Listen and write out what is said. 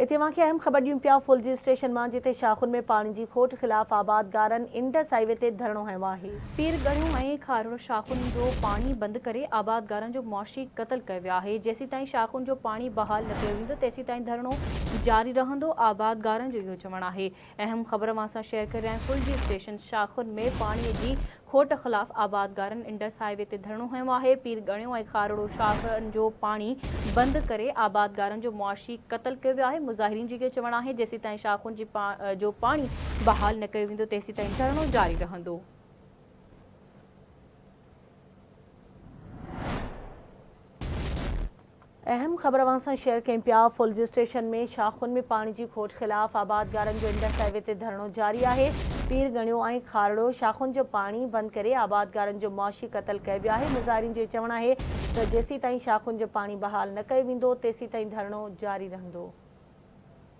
اتي اوهان کي اهم خبر ڏيون پيا ڦلجي اسٽيشن مان جتي شاخن ۾ پاڻي جي کوٽ خلاف آبادگارن انڊس هائي وي تي ڌرڻو هنيو آهي. پير ڳڙهيون ۽ کارڙو شاخن جو پاڻي بند ڪري آبادگارن جو معاشي قتل ڪيو ويو آهي، جيسيتائين شاخن جو پاڻي بحال نه ڪيو ويندو تيسيتائين ڌرڻو جاري رهندو، آبادگارن جو اهو چوڻ آهي. اهم خبر اوهان سان شيئر ڪري رهيا آهيون ڦلجي اسٽيشن شاخن ۾ پاڻي جي کوٽ خلاف آبادگارن انڊس هاء وي تي ڌرڻو هنيو آهي، پير ڳڻيو ۽ کارڙو شاخن جو پاڻي بند ڪري آبادگارن جو معاشي قتل ڪيو ويو آهي، مظاهرين جو اهو چوڻ آهي جيسيتائين شاخن جي جو پاڻي بحال نه ڪيو ويندو تيسيتائين ڌرڻو جاري رهندو. اهم خبر اوهان سان شيئر ڪيون پيا، ڦلجي اسٽيشن ۾ شاخن ۾ پاڻي جي کوٽ خلاف آبادگارن جو انڊس هائي وي تي ڌرڻو جاري آهي، پير ڳڻيو ۽ کارڙو شاخن جو پاڻي بند ڪري آبادگارن جو معاشي قتل ڪيو ويو آهي، مظاهرين جو چوڻ آهي ته جيسيتائين شاخن جو پاڻي بحال نه ڪيو ويندو تيسيتائين ڌرڻو جاري رهندو.